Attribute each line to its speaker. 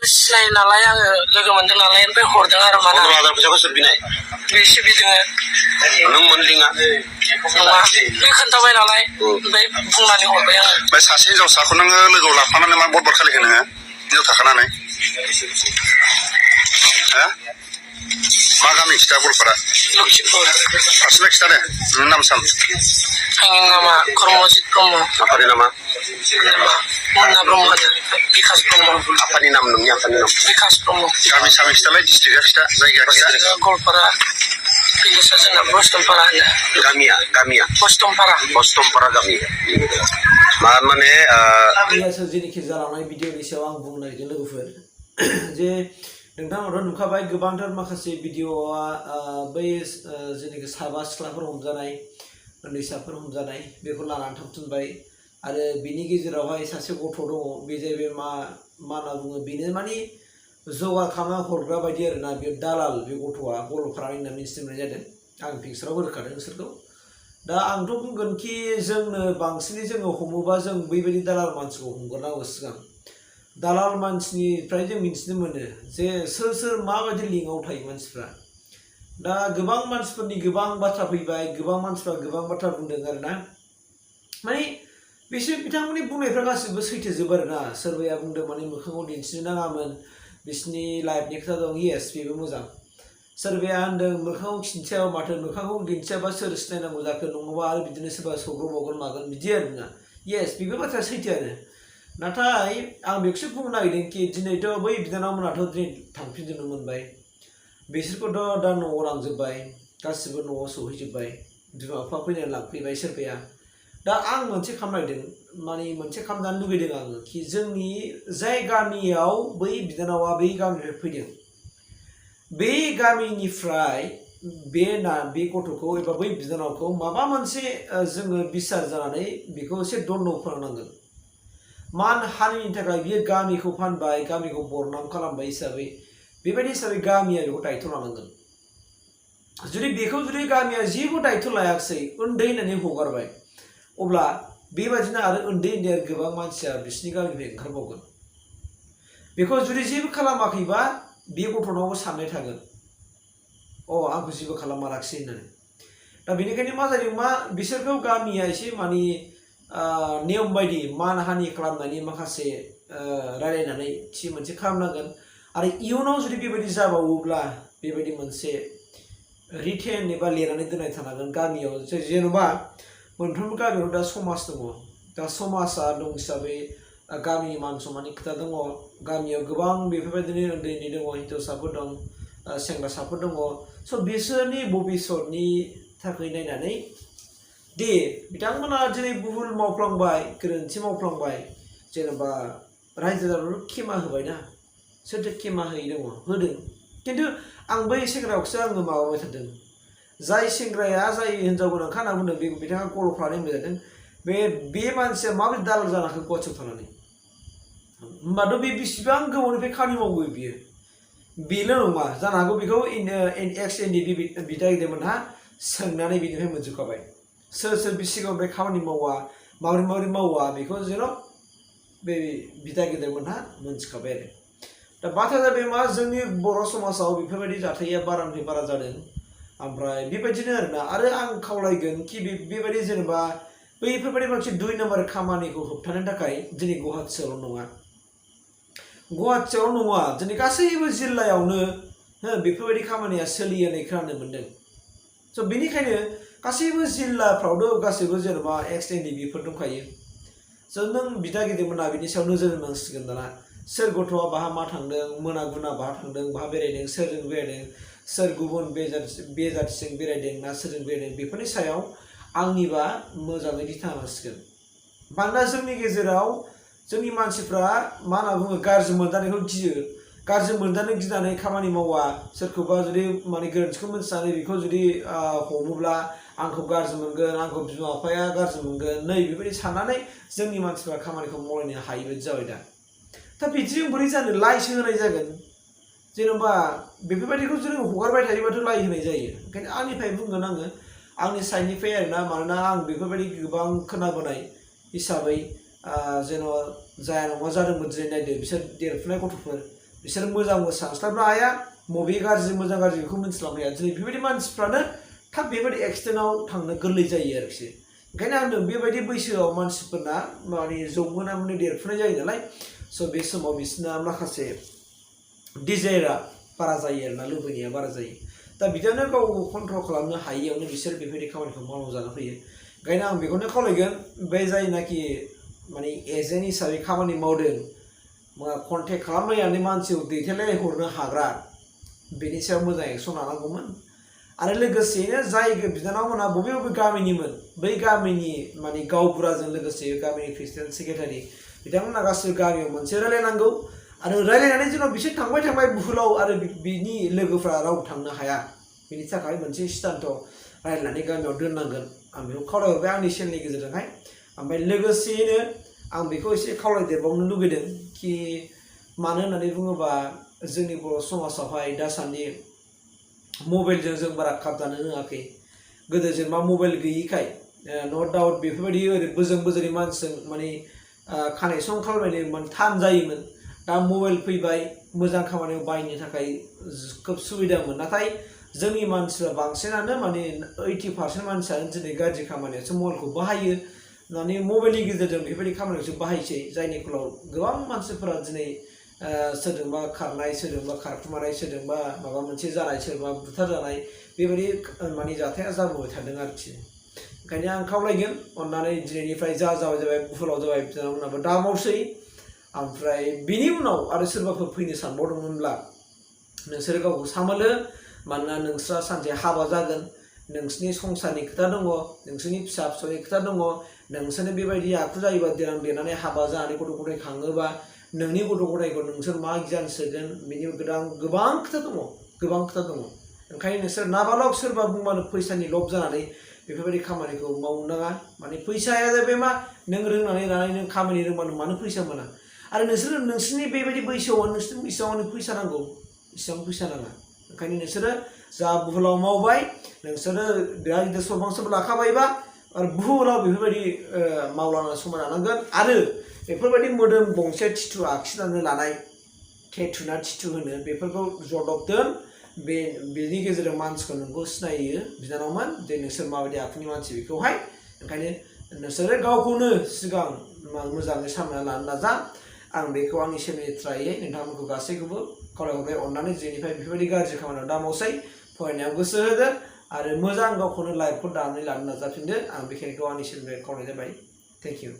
Speaker 1: सिनाय नालाय आङो लोगो मोनदों नालाय ओमफ्राय हरदों आरो माना
Speaker 2: 15,000 फैसाखौ सोर बिनाय
Speaker 1: बेसे बिदोङो
Speaker 2: नों मोनलिङा
Speaker 1: नङा बे खोन्थाबाय नालाय ओमफ्राय बुंनानै हरबाय आङो
Speaker 2: ओमफ्राय सासे हिनजावसाखौ नोङो लोगोआव लाफानानै मा बरबर खालायखो नोङो हिनजाव थाखानानै हो मा गामि खिथा गलपारा
Speaker 1: लखिमपुर
Speaker 2: फारसेनो खिथा दे नोंनि नाम साम
Speaker 1: आंनि नामा कर्मजित ब्रह्म
Speaker 2: आफानि नामा
Speaker 1: मुन्ना ब्रह्म बिकास ब्रह्म
Speaker 2: आफानि नाम नोंनि आफानि नाम
Speaker 1: बिकास ब्रह्म
Speaker 2: गामि सामि खिथालाय डिस्ट्रिक्टआ खिथा जायगाया खिथा
Speaker 1: गलपारा बिलेसा जोंना बस्तमपारा होनो
Speaker 2: गामिया बस्तमपारा गामि मा माने
Speaker 3: जेनिखि जालांनाय भिडिअनि सायाव आं बुंनो नागिरदों लोगोफोर जे नोंथांमोनहा नुखाबाय गोबांथार माखासे भिडिअआ बै जेनिखि साबा सिख्लाफोर हमजानाय उन्दैसाफोर हमजानाय बेखौ लानानै थांफिनबाय आरो बिनि गेजेरावहाय सासे गथ' दङ बे जाहैबाय मा होनना बुङो बेनो माने जगार खालामना हरग्रा बायदि आरोना बे दालाल बे गथ'आ गलपारानि होनना मिथिनो मोननाय जादों आं पिक्साराव होखादों नोंसोरखौ दा आंथ' बुंगोन कि जोंनो बांसिनै जोङो हमोबा जों बैबायदि दालाल मानसिखौ हमग्रोनांगौ सिगां दालाल मानसिनिफ्राय जों मिथिनो मोनो जे सोर माबायदि लिंकआव थायो मानसिफ्रा दा गोबां मानसिफोरनि गोबां बाथ्रा फैबाय गोबां मानसिफ्रा गोबां बाथ्रा बुंदों आरोना माने बिसोर बिथांमोननि बुंनायफ्रा गासिबो सैथोजोब आरोना सोरबाया बुंदों माने मोखाङाव दिन्थिनो नाङामोन बिसोरनि लाइफनि खोथा दं येस बेबो मोजां सोरबाया होनदों मोखाङाव खिन्थियाबा माथो मोखाङाव दिन्थियाबा सोर सिनायनांगौ जाखो नङाबा आरो बिदिनो सोरबा सौग्रावबावगोन मागोन बिदि आरोना येस बेबो बाथ्राया सैथोआनो नाथाय आं बेखौसो बुंनो नागिरदों कि दिनैथ' बै बिनानावमोनाथ' दिनै थांफिनजोबनो मोनबाय बिसोरखौथ' दा न'आव लांजोब्बाय गासिबो न'आव सहैजोब्बाय बिमा बिफा फैनानै लांफैबाय सोरबाया दा आं मोनसे खालामनायदों माने मोनसे खालामजानो लुगैदों आङो कि जोंनि जाय गामियाव बै बिनानावा बै गामिनिफ्राय फैदों बे गामिनिफ्राय बे गथ'खौ एबा बै बिनानावखौ माबा मोनसे जोङो बिसार जानानै बेखौ एसे दन्द फोरोंनांगोन मान हानिनि थाखाय बियो गामिखौ फानबाय गामिखौ बरनाम खालामबाय हिसाबै बेबायदि हिसाबै गामिया बेखौ दायथ' लानांगोन जुदि गामिया जेबो दायथ' लायाखिसै उन्दै होननानै हगारबाय अब्ला बेबादिनो आरो उन्दै गोबां मानसिया बिसिनि गामिनिफ्राय ओंखारबावगोन बेखौ जुदि जेबो खालामाखैबा बे गथ'नावबो साननाय थागोन आंखौ जेबो खालामाराखिसै होननानै दा बेनिखायनो मा जादों बिसोरखौ गामिया एसे माने नियम बायदि मानहानि खालामनायनि माखासे रायलायनानै थि मोनसे खालामनांगोन आरो इयुनाव जुदि बेबायदि जाबावोब्ला बेबायदि मोनसे रिटेन एबा लिरनानै दोननाय थानांगोन गामियाव जेन'बा मोनफ्रोमबो गामियाव दा समाज दङ दा समाजा दं हिसाबै गामिनि मान सम्माननि खोथा दङ गामियाव गोबां बेफोरबायदिनो उन्दै दङ हिनजावसाफोर दं सेंग्रासाफोर दङ स' बिसोरनि भबिसतनि थाखाय नायनानै दे बिथांमोना दिनै भुल मावफ्लांबाय गोरोन्थि मावफ्लांबाय जेनेबा रायजो राजाफोरखौ खेमा होबायना सोरथो खेमा होयै दङ होदों खिन्थु आं बै सेंग्राखौसो आङो माबाबाय थादों जाय सेंग्राया जाय हिनजाव गोनांखा होनना बुंदों बिथाङा गलपारानि होनबाय थादों बे मानसिया माबोरै दालाल जानो हाखो गुवाहाटियाव थानानै होमबाथ' बे बेसेबां गोबावनिफ्राय खामानि मावो बियो बेल' नङा जानो हागौ बेखौ एक्स एनडिपि बिदा गिदिरमोनहा सोंनानै बिनिफ्राय मोनजोबखाबाय सोर बे सिगांनिफ्राय खामानि मावा माबोरै मावा बेखौ जेन' बे बिदा गिदिरमोनहा मोनथिखाबाय आरो दा बाथ्रा जाबाय मा जोंनि बर' समाजाव बेफोरबायदि जाथाया बारानिफ्राय बारा जादों ओमफ्राय बेबायदिनो आरोना आरो आं खावलायगोन कि बेबायदि जेनेबा बैफोरबायदि मोनसे 2 नाम्बार खामानिखौ होबथानो थाखाय दिनै गुवाहाटियावल' नङा दिनै गासैबो जिल्लायावनो बेफोरबायदि खामानिया सोलियो होननाय खोनानो मोन्दों स' बेनिखायनो गासैबो जिल्लाफ्रावथ' गासैबो जेनेबा एक्स एनडिपिफोर दंखायो स' नों बिदा गिदिरमोना बिनि सायाव नोजोर होनांसिगोन दाना सोर गथ'आ बाहा मा थांदों मोना गुना बाहा थांदों बाहा बेरायदों सोरजों बेरायदों सोर गुबुन बे जाथिजों बेरायदों ना सोरजों बेरायदों बेफोरनि सायाव आंनिबा मोजाङै दिथा होनांसिगोन मानोना जोंनि गेजेराव जोंनि मानसिफ्रा मा होनना बुङो गाज्रि मोनजानायखौ गियो गाज्रि मोनजानो गिनानै खामानि मावा सोरखौबा जुदि माने गोरोन्थिखौ मिथिनानै बेखौ जुदि हमोब्ला आंखौ गाज्रि मोनगोन आंखौ बिमा बिफाया गाज्रि मोनगोन नै बेबायदि साननानै जोंनि मानसिफ्रा खामानिखौ मावलायनो हायि बायदि जाबाय दा बिदिजों बोरै जानो लाइसो होनाय जागोन जेनेबा बेफोरबायदिखौ जों हगारबाय थायोबाथ' लाइ होनाय जायो ओंखायनो आंनिफ्राय बुंगोन आङो आंनि साइडनिफ्राय आरोना मानोना आं बेफोरबायदि गोबां खोनाबोनाय हिसाबै जेन' जाया नङा जादोंमोन दिनै नायदो बिसोर देरफुनाय गथ'फोर बिसोर मोजांबो सानस्लाबनो हाया मबे गाज्रि मोजां गाज्रि बेखौ मिन्थिलांनो हाया दिनै बेबायदि मानसिफ्रानो थाब बेबायदि एक्सिडेन्टआव थांनो गोरलै जायो आरोखि ओंखायनो आं होनदों बेबायदि बैसोआव मानसिफोरना माने जौमोना माने देरफुनाय जायो नालाय स' बे समाव बिसोरना माखासे डिजायरा बारा जायो आरोना लुबैनाया बारा जायो दा बिदिनो गावखौ कन्ट्रल खालामनो हायियावनो बिसोर बेबायदि खामानिखौ मावनांगौ जाना फैयो ओंखायनो आं बेखौनो खावलायगोन बे जायनाखि माने एजेन्ट हिसाबै खामानि मावदों कन्टेक्ट खालामलायनानै मानसिखौ दैथायलाय हरनो हाग्रा बेनि सायाव मोजां एक्सन लानांगौमोन आरो लोगोसेयैनो जाय बिनानावमोना बबे बबे गामिनिमोन बै गामिनि माने गावबुराजों लोगोसे गामिनि प्रेसिडेन्ट सेक्रेटारि बिथांमोना गासिबो गामियाव मोनसे रायलायनांगौ आरो रायलायनानै जेन' बिसोर थांबाय बुहुलाव आरो बिनि लोगोफ्रा रावबो थांनो हाया बेनि थाखाय मोनसे सिद्धान्त रायलायनानै गामियाव दोननांगोन आं बेखौ खावलायहरबाय आंनि चेनेलनि गेजेरजोंहाय ओमफ्राय लोगोसेयैनो आं बेखौ एसे खावलायदेरबावनो लुगैदों कि मानो होननानै बुङोबा जोंनि बर' समाजावहाय दासान्दि मबाइलजों जों बारा खाबजानो रोङाखै गोदो जेनेबा मबाइल गैयिखाय नो डाउट बेफोरबायदि ओरै बोजोंनि मानसिजों माने कानेक्सन खालामलायनो थान जायोमोन दा मबाइल फैबाय मोजां खामानियाव बाहायनो थाखाय खोब सुबिदामोन नाथाय जोंनि मानसिफ्रा बांसिनानो माने 80% मानसियानो दिनै गाज्रि खामानियावसो मबाइलखौ बाहायो माने मबाइलनि गेजेरजों बेफोरबायदि खामानियावसो बाहायसै जायनि फलाव गोबां मानसिफोरा दिनै सोरजोंबा खारनाय सोरजोंबा खारखुमानाय सोरजोंबा माबा मोनसे जानाय सोरबा बुथारजानाय बेबायदि माने जाथाया जाबोबाय थादों आरोखि ओंखायनो आं खावलायगोन अन्नानै दिनैनिफ्राय जाबाय बुहुलाव जाबाय बिथांमोनाबो दा मावसै ओमफ्राय बिनि उनाव आरो सोरबाफोर फैनो सानबावदोंमोनब्ला नोंसोर गावखौ सामोलो मानोना नोंस्रा सानसे हाबा जागोन नोंसोरनि संसारनि खोथा दङ नोंसोरनि फिसा फिसौनि खोथा दङ नोंसोरनो बेबायदि आखु जायोबा देनां देरनानै हाबा जानानै गथ' गथाय खाङोबा नोंनि गथ' गथायखौ नोंसोर मा गियान सोगोन बेनि गोबां खोथा दङ ओंखायनो नोंसोर नाबालक सोरबा बुंबानो फैसानि लब जानानै बेफोरबायदि खामानिखौ मावनो नाङा माने फैसाया जाहैबाय मा नों रोंनानै लानानै नों खामानि रोंबानो मानो फैसा मोना आरो नोंसोरनि बेबायदि बैसोआव नोंसोरनि बैसोआव फैसा नांगौ इसेबां फैसा नाङा ओंखायनो नोंसोरो जा बुहुलाव मावबाय नोंसोरो बिराद गिदिर सलमानसोबो लाखाबायबा आरो बुहुलाव बेफोरबायदि मावलांनो सम लानांगोन आरो बेफोरबायदि मोदोम गंसे टिटु आखिनानै लानाय टेटुना टिटु होनो बेफोरखौ जदब दोन बेनि गेजेरजों मानसिखौ नोंखौ सिनायो बिनानावमोन जे नोंसोर माबायदि आखुनि मानसि बेखौहाय ओंखायनो नोंसोरो गावखौनो सिगां मोजाङै सामलायना लानो नाजा आं बेखौ आंनि चेनेलनि थ्रायै नोंथांमोनखौ गासैखौबो खावलायहरबाय अन्नानै जेनिफ्राय बेफोरबायदि गाज्रि खामानियाव दा मावसै फरायनायाव गोसो होदो आरो मोजां गावखौनो लाइफखौ दानानै लानो नाजाफिनदो आं बेखिनिखौ आंनि चेनेलनिफ्राय खावलायनाय जाबाय थेंक इउ